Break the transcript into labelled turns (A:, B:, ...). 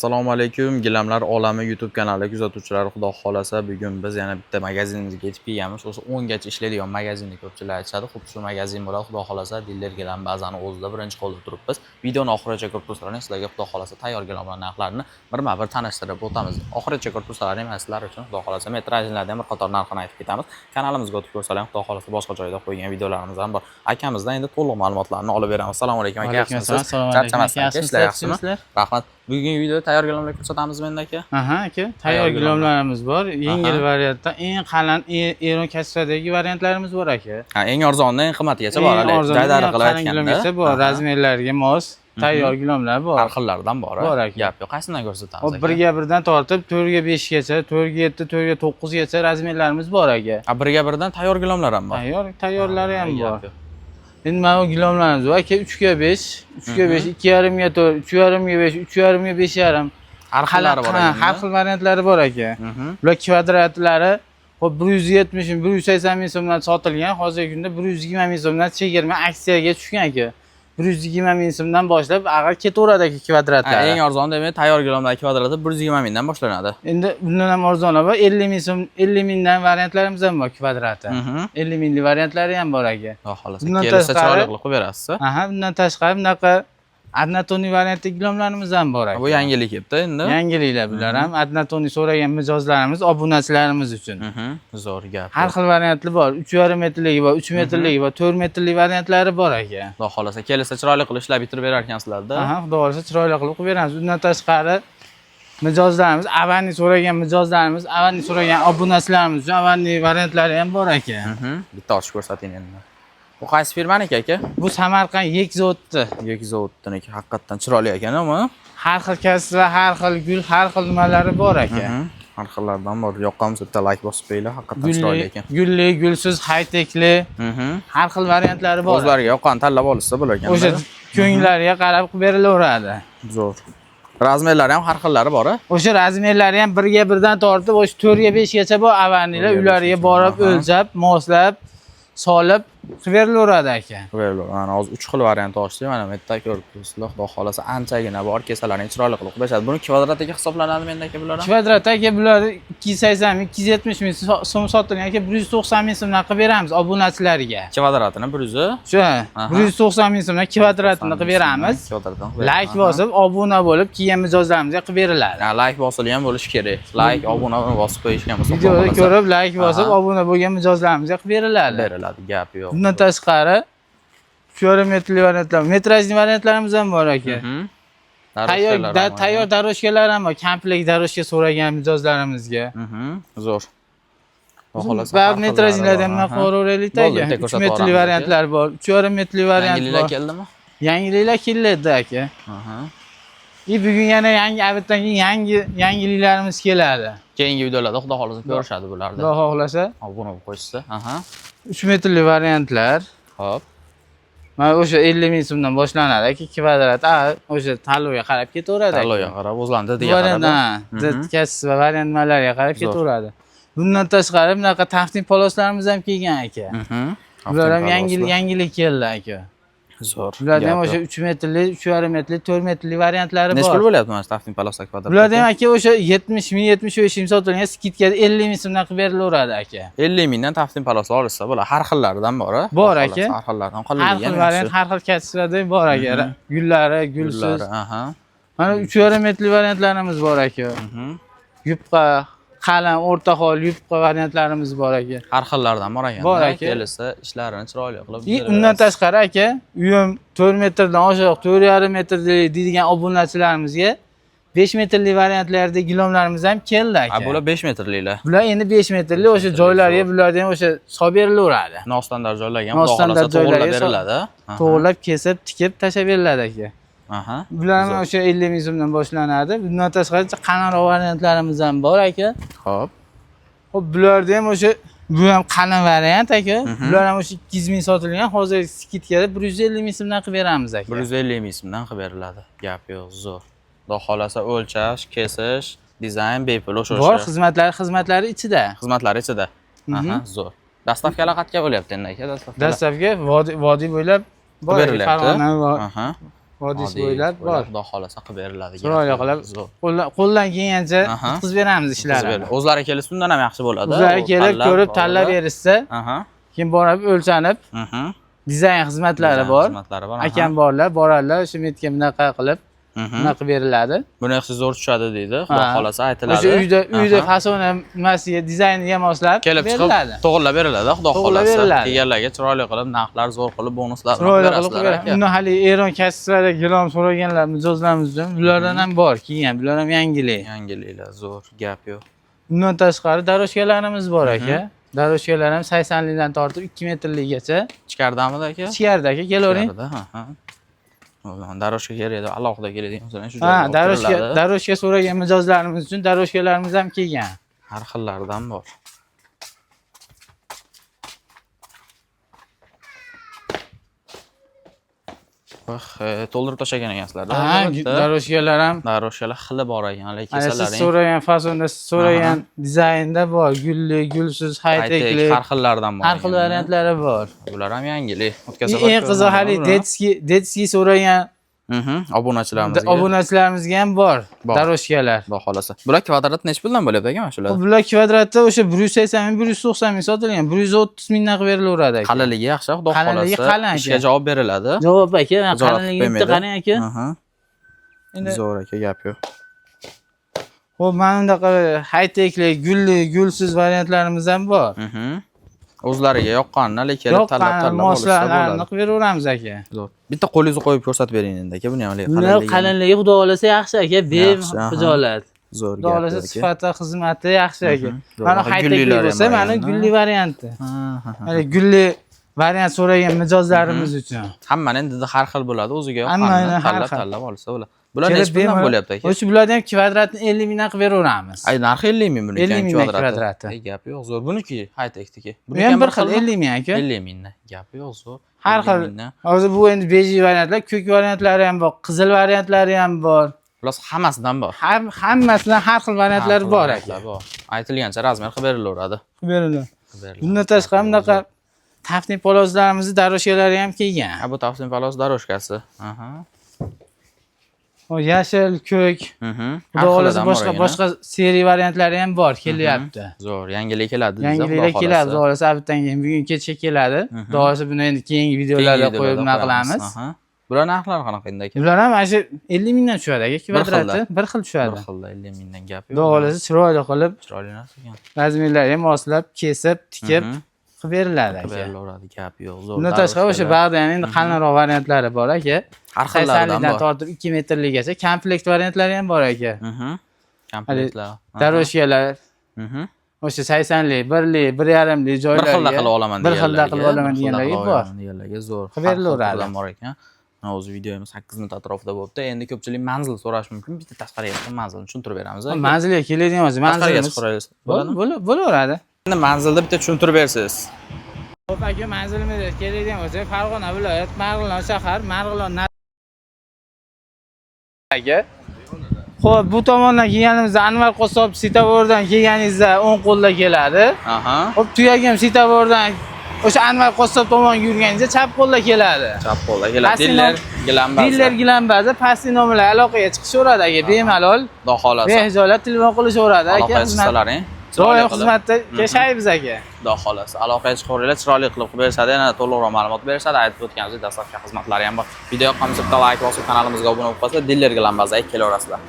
A: Assalomu alaykum, Gilamlar olami YouTube kanali kuzatuvchilari. Xudo xolasa, bugun biz yana bitta magazinimizga yetib kelganmiz. O'zi 10 gacha ishlaydigan magazinni ko'pchilik aytishadi. Xuddi shu magazin bo'ladi. Xudo xolasa, Diller gilam bazani o'zida birinchi qo'lda turibmiz. Videoni oxirigacha ko'rib tursalaring, sizlarga Xudo xolasa tayyor gilamlar narxlarini birma-bir tanishtirib o'tamiz. Oxirigacha ko'rib tursalaring, mana sizlar uchun Xudo xolasa metrajlardan bir qator narxini aytib ketamiz. Kanalimizga o'tib ko'rsalar, Xudo xolasa boshqa joyda qo'ygan videolarimiz ham bor. Akamizdan endi to'liq ma'lumotlarni olib beramiz. Assalomu alaykum aka,
B: Alaykum
A: yaxshimisiz?
B: assalom, assalomu alaykum.
A: Charchamasdan aka, ishlar yaxshimi?
B: Yaxshimisizlar?
A: Rahmat. Bugungi videoda tayyor gilamlar ko'rsatamizmi endi, aka?
B: Aha, aka,
A: Tayyor
B: tayyor
A: gilamlar.
B: gilamlarimiz bor. Yengil variantdan eng qalin, Eron качество dagi variantlarimiz bor, aka.
A: Ha, eng arzonidan eng qimmatigacha bor,
B: Eng
A: hali
B: arzoni,
A: jaydari
B: eng
A: qilib
B: qalin
A: aytganda.
B: gilamgacha bor, razmerlarga mos tayyor gilamlar bor.
A: Har xillaridan bor.
B: Bor, aka.
A: Gap yo'q. Qaysidan ko'rsatamiz,
B: Hop,
A: aka?
B: 1 ga 1 dan tortib 4 ga 5 gacha, 4 ga 7, 4 ga 9 gacha razmerlarimiz bor, aka.
A: Ha, 1 ga 1 dan tayyor gilamlar ham bor.
B: Tayyor, tayyorlari ham
A: Gap
B: bor.
A: yo'q.
B: Endi mana bu gilamlarimiz bor, aka, 3 ga 5, 3 ga 5, 2,5 ga 4, 3,5 ga 5, 3,5 ga 5,5.
A: Har xillari bor
B: Ha,
A: ekan.
B: har xil variantlari bor, aka. Bular kvadratlari hop 170 ming, 180 ming so'mdan sotilgan. Hozirgi kunda 120 ming so'mdan chegirma aksiyaga tushgan, aka. 120 ming so'mdan boshlab ag'a ketaveradi, aka,
A: Ha,
B: kvadratlari.
A: eng arzoni demak tayyor gilamlar kvadrati 120 mingdan boshlanadi.
B: Endi bundan ham arzoni bor. 50 ming so'm, 50 mingdan variantlarimiz ham bor kvadrati. 50 minglik variantlari ham bor, aka.
A: Xudo xolasa.
B: Bundan
A: Kelsa chiroyli qilib qo'yib berasiz.
B: Aha, bundan tashqari bunaqa однотонный variantdagi gilamlarimiz ham bor, aka.
A: Bu yangilik kelibdi endi.
B: Yangiliklar bular ham однотонный so'ragan mijozlarimiz, obunachilarimiz uchun.
A: Zo'r, gap
B: Har
A: yo'q.
B: xil variantli bor. 3,5 metrligi bor, 3 metrligi bor, 4 metrlik variantlari bor, aka.
A: Xudo xolasa kelsa chiroyli qilib ishlab bitirib berar ekansizlarda.
B: Aha, Xudo xohlasa chiroyli qilib qo'yib beramiz. Undan tashqari mijozlarimiz, овальный so'ragan mijozlarimiz, овальный so'ragan obunachilarimiz uchun овальный variantlari ham bor, aka.
A: Bitta ochib ko'rsating endi. Bu qaysi firmaniki, aka?
B: Bu Samarqand Yekzotni.
A: Yekzotniki haqiqatdan chiroyli ekan, ama.
B: Har xil качество, har xil gul, har xil nimalari bor, aka.
A: Har xillaridan bor. Yoqqan bo'lsa bitta layk bosib qo'yinglar, haqiqatdan chiroyli
B: Gulli,
A: ekan.
B: gulli, gulsiz, haytekli, har xil variantlari bor.
A: O'zlariga yoqqan tanlab olishsa bo'lar ekan.
B: O'sha ko'ngillariga qarab qilib berilaveradi.
A: Zo'r. Razmerlari ham har xillari bor, a?
B: O'sha razmerlari ham 1 ga 1 dan tortib, o'sha 4 ga 5 gacha bor овальный lar.
A: 4 ga 5
B: Ularga
A: gacha,
B: borib o'lchab, moslab, solib qilib berilaveradi, aka.
A: Qo'yiladi. Mana hozir 3 xil variant ochdik. Mana bu yerda ko'rib turibsizlar. Xudo xolasa anchagina bor. Kesalaring chiroyli qilib qo'yishadi. Buni kvadratiga hisoblanadimi endi, aka, bular ham?
B: Kvadrat, aka, bular 280 ming, 270 ming so'm sotilgan, aka, 190 ming so'mdan qilib beramiz obunachilarga.
A: Kvadratini 100
B: Shu 190 ming so'mdan kvadratini qilib beramiz.
A: Kvadratini qilib
B: Layk
A: beramiz.
B: bosib, obuna bo'lib kelgan mijozlarimizga qilib beriladi.
A: Ha, layk bosilgan bo'lishi kerak. Layk, obuna bosib qo'yishgan bo'lsa, Xudo
B: Videoni
A: xohlasa
B: ko'rib, layk bosib, obuna bo'lgan mijozlarimizga qilib beriladi.
A: Beriladi, gap yo'q.
B: Bundan tashqari 3,5 metrli variantlar, метражный variantlarimiz ham bor, aka. Tayyor
A: Дорожка lar ham bor.
B: Tayyor дорожка lar ham bor. Komplekt дорожка so'ragan mijozlarimizga.
A: Zo'r. Xudo xohlasa
B: Va
A: har xillari
B: метражный lardan
A: bor.
B: ham ko'raveraylik,
A: Bo'ldi,
B: aka.
A: bitta
B: 3
A: ko'rsatib
B: metrli
A: yuboramiz, aka.
B: variantlar bor, 3,5 metrli variant
A: Yangiliklar
B: bor.
A: keldimi?
B: Yangiliklar keladi, aka. И bugun yana yangi abitdan keyin yangi yangiliklarimiz keladi.
A: Keyingi videolarda Xudo xohlasa ko'rishadi bularda.
B: Xudo xohlasa.
A: Obuna bo'lib qo'yishsa.
B: 3 metrli variantlar.
A: Xo'p.
B: Mana o'sha 50 ming so'mdan boshlanadi, aka, kvadrat. A, o'sha tanlovga qarab ketaveradi, aka.
A: Tanlovga qarab, o'zlarini
B: Bu
A: didiga
B: variant,
A: qarab.
B: ha, качество variant nimalarga qarab
A: Zo'r.
B: ketaveradi. Bundan tashqari bunaqa taftin poloslarimiz ham kelgan, aka. Bular ham yangi yangilik keldi, aka.
A: Zo'r.
B: Bularda ham
A: Gap
B: o'sha
A: yo'q.
B: 3 metrli, 3,5 metrli, 4 metrli variantlari
A: Necha
B: bor.
A: pul bo'lyapti mana shu taftin paloslar kvadrat?
B: Bularda ham, aka, o'sha 70 ming, 75 ming sotilgan, скидка da 50 ming so'mdan qilib berilaveradi, aka.
A: 50 mingdan taftin paloslar olishsa bo'ladi. Har xillaridan bor, a?
B: Bor,
A: Xudo
B: aka.
A: xohlasa, har xillaridan
B: Har
A: qolinligi
B: xil
A: ham
B: variant,
A: yaxshi.
B: har xil качество da bor, aka. Gullari, gulsiz.
A: Gullari, aha.
B: Mana 3,5 metrli variantlarimiz bor, aka. Yupqa, qalin, o'rta hol, yupqa variantlarimiz bor, aka.
A: Har xillaridan bor ekan.
B: Bor, aka.
A: Kelsa ishlarini chiroyli qilib
B: И
A: bitirib
B: undan
A: berasiz.
B: tashqari, aka, uyim 4 metrdan oshiq, 4,5 metr deydigan obunachilarimizga 5 metrli variantlarda gilamlarimiz ham keldi, aka.
A: Ha, bular 5 metrliklar.
B: Bular endi 5 metrli o'sha joylarga bularda ham o'sha solib berilaveradi.
A: Nostandart joylarga ham Xudo
B: Nostandart
A: xohlasa to'g'irlab
B: joylarga
A: beriladi.
B: To'g'irlab, kesib, tikib tashlab beriladi, aka. Bular ham o'sha 50 ming so'mdan boshlanadi. Bundan tashqari qalinroq variantlarimiz ham bor, aka.
A: Xo'p.
B: Xo'p, bularda ham o'sha bu ham qalin variant, aka. Bular ham o'sha 200 ming sotilgan, hozir скидка da 150 ming so'mdan qilib beramiz, aka.
A: 150 ming so'mdan qilib beriladi. Gap yo'q, zo'r. Xudo xohlasa o'lchash, kesish, dizayn bepul o'sha
B: Bor,
A: o'sha
B: xizmatlari ichida.
A: Xizmatlari ichida. Aha, zo'r. Доставка lar qayerga bo'lyapti endi, aka? Доставка lar
B: Доставка vodiy bo'ylab bor, aka,
A: berilyapti.
B: Farg'ona va
A: Aha.
B: Vodiysi
A: Oddiy
B: bo'ylab bor.
A: Xudo xolasa qilib beriladi.
B: Chiroyli qilib
A: Zo'r.
B: Qo'ldan kelgancha
A: Aha.
B: bitkazib beramiz
A: Qilib
B: ishlarini.
A: beriladi. O'zlari kelsa undan ham yaxshi bo'ladi.
B: O'zlari
A: U
B: kelib
A: tanlab
B: ko'rib tanlab
A: oladi.
B: berishsa,
A: Aha.
B: keyin borib o'lchanib
A: Mhm.
B: dizayn xizmatlari
A: Dizayn
B: bor.
A: xizmatlari bor. Aha.
B: Akam borlar, boradilar, o'sha metga bunaqa qilib,
A: Mhm.
B: bunaqa qilib beriladi.
A: Buni yaxshi zo'r tushadi deydi. Xudo
B: Ha.
A: xolasa aytiladi.
B: O'sha uyda
A: Aha.
B: fasoni nimasiga dizayniga moslab
A: kelib chiqib
B: beriladi.
A: to'g'irlab beriladi. Xudo
B: To'g'irlab
A: xolasa
B: beriladi.
A: kelganlarga chiroyli qilib, narxlar zo'r qilib, bonuslar
B: Chiroyli qilib
A: berasizlar
B: beradi.
A: aka.
B: Uni hali Eron kasblarida gilam so'raganlar mijozlarimiz uchun bulardan ham bor, kelgan. Bular ham yangilik.
A: Yangiliklar zo'r, gap yo'q.
B: Undan tashqari daroshkalarimiz bor aka. Daroshkalar ham 80 likdan tortib 2 metrligacha.
A: Ichkaridamidi aka?
B: Ichkarida aka, kelavering.
A: Ichkarida, ha, ha. Ulan daroshka kerak edi, alohida kerak masalan shu
B: Ha,
A: joyga olib
B: daroshka,
A: kiriladi.
B: daroshka so'ragan mijozlarimiz uchun daroshkalarimiz ham kelgan.
A: Har xillaridan bor. Vah, to'ldirib tashlagan ekansizlar.
B: Ha, daroshkalar ham
A: Daroshkalar xili bor ekan, lekin
B: ana siz
A: kesalaring
B: so'ragan fasonda, siz so'ragan dizaynda bor. Gulli, gulsiz,
A: high-tech
B: high-techli,
A: har xillaridan bor.
B: har xil
A: ekan.
B: variantlari bor.
A: Bular ham yangilik. O'tgan safar
B: Eng qizig'i hali
A: ko'rmadim buni.
B: детский so'ragan
A: Obunachilarimizga.
B: obunachilarimizga ham bor
A: Bor.
B: daroshkalar.
A: Xudo xolasa. Bular kvadrat nechi puldan bo'lyapti aka mana shular?
B: Bular kvadratda o'sha 180 ming, 190 ming sotilgan, 130 mingdan qilib berilaveradi aka.
A: Qalinligi yaxshi, xudo
B: Qalinligi
A: xolasa.
B: qalin aka.
A: Ishga javob beriladi.
B: Javob aka, mana
A: Xijolat qilib
B: qalinligini bitta
A: qo'ymaydi.
B: qarang aka.
A: Aha.
B: Endi
A: Zo'r aka, gap yo'q.
B: Xo'p, mana bunaqa high-techli, gulli, gulsiz variantlarimiz ham bor.
A: O'zlariga yoqqanini hali kelib tanlab
B: Yoqqan
A: tanlab olishsa
B: moslarni
A: bo'ladi.
B: qilib beraveramiz aka.
A: Zo'r. Bitta qo'lingizni qo'yib ko'rsatib bering endi aka, buni ham hali
B: Bular
A: qalinligini.
B: qalinligi xudo xohlasa yaxshi aka,
A: Yaxshi, aha.
B: bexijolat.
A: Zo'r
B: Xudo
A: gap
B: xohlasa
A: yo'q aka.
B: sifati, xizmati yaxshi aka.
A: Zo'r.
B: Mana
A: Bunaqa
B: high-techli
A: gullilari ham
B: bo'lsa,
A: bor
B: mana
A: ekan,
B: gulli varianti.
A: Ha, ha, ha.
B: Mana gulli variant so'ragan mijozlarimiz uchun.
A: Hammani endi har xil bo'ladi, o'ziga
B: Hammani
A: yoqqanini
B: har
A: tanlab
B: xil.
A: tanlab olsa bo'ladi. Bular
B: Kelib
A: nechi puldan
B: bemalol-
A: bo'lyapti aka?
B: O'sha bularni ham kvadratni 50 mingdan qilib beraveramiz.
A: Ay, narxi 50 ming buniki
B: 50 mingdan
A: kvadrati.
B: kvadrati.
A: Ey, gap yo'q, zo'r. Buniki high-techniki.
B: Bu ham bir xil 50 ming aka.
A: 50 mingdan. Gap yo'q, zo'r.
B: Har
A: 50
B: xil.
A: mingdan.
B: Hozir bu endi beji variantlar, ko'k variantlari ham bor, qizil variantlari ham bor.
A: Xullas hammasidan bor.
B: Hammasidan har xil variantlari
A: Har xil
B: bor
A: variantlar
B: aka.
A: bor. Aytilgancha razmer qilib berilaveradi.
B: Qilib beriladi.
A: Qilib beriladi.
B: Bundan tashqari bunaqa taftin polozlarimizni daroshkalari ham kelgan.
A: Ha, bu tafsin palos daroshkasi. Aha.
B: O yashil, ko'k,
A: Mhm.
B: xudo
A: Har
B: xohlasa
A: xilidan bor
B: boshqa
A: ekan,
B: boshqa seriya variantlari ham bor, kelyapti.
A: Zo'r, yangilik keladi deysiz,
B: Yangiliklar
A: xudo
B: keladi,
A: xohlasa.
B: xudo xohlasa abitdan keyin bugun kechga keladi. Xudo xohlasa buni endi keyingi videolarda
A: Keyingi
B: qo'yib
A: videolarda
B: nima
A: qo'yamiz.
B: qilamiz.
A: Aha. Bular narxlari qanaqa endi aka?
B: Bular ham mana shu 50 mingdan tushadi aka, kvadrati bir xil
A: Bir
B: tushadi.
A: xilda 50 mingdan gap yo'q.
B: Xudo xohlasa chiroyli qilib,
A: Chiroyli narsa ekan.
B: razmerlarga moslab, kesib, tikib qilib beriladi
A: Qilib
B: aka.
A: berilaveradi, gap yo'q. Zo'r.
B: Bundan tashqari o'sha
A: daroshkalar.
B: bag'da ham endi qalinroq variantlari bor aka.
A: Har xillaridan
B: 80 likdan
A: bor.
B: tortib 2 metrligacha komplekt variantlari ham bor aka.
A: Komplektlar. Aha.
B: Daroshkalar o'sha 80lik, 1lik, 1.5lik
A: Bir
B: joylarga
A: xilda qilib olaman
B: bir xilda
A: deganlarga,
B: qilib olaman
A: bir xilda
B: deganlarga
A: qilib
B: bor.
A: olaman deganlarga zo'r.
B: Qilib
A: Har xil
B: berilaveradi.
A: turdan bor ekan. Mana o'zi videomiz 8 minut atrofida bo'libdi. Endi ko'pchilik manzil so'rashi mumkin. Bitta tashqariga chiqib manzilni tushuntirib beramiz. aka.
B: Manzilga keladigan bo'lsa,
A: Tashqariga
B: manzilimiz
A: chiqib so'raysiz. Bo'ladimi?
B: Bo'laveradi.
A: Endi manzilda bitta tushuntirib bersangiz.
B: Xo'p aka, manzilimizga keladigan bo'lsa, Farg'ona viloyat, Marg'ilon shahar, Marg'ilon aka. Xo'p, bu tomondan kelganimizda Anvar Qo'sob svetofordan kelganingizda o'ng qo'lda keladi.
A: Aha.
B: Xo'p, Tuyagim svetofordan o'sha Anvar Qossob tomonga yurganingizda chap qo'lda keladi.
A: Chap qo'lda keladi.
B: Pastki
A: Diller gilambaza.
B: Diller gilambaza pastki nomerlar aloqaga chiqishaveradi aka, bemalol,
A: Xudo xolasa.
B: behijolat telefon qilishaveradi aka.
A: Aloqaga
B: Xizmat
A: chiqsalaring.
B: doim
A: chiroyli qilib.
B: xizmatda yashaymiz aka.
A: Xudo xolasa. Aloqaga chiqaveringlar, chiroyli qilib qilib berishadi, yana to'liqroq ma'lumot berishadi. Aytib o'tganimizdek, dastlabki xizmatlari ham bor. Video yoqqan bo'lsa, bitta like bosib, kanalimizga obuna bo'lib qolsa, Diller gilambazaga kelaverasizlar.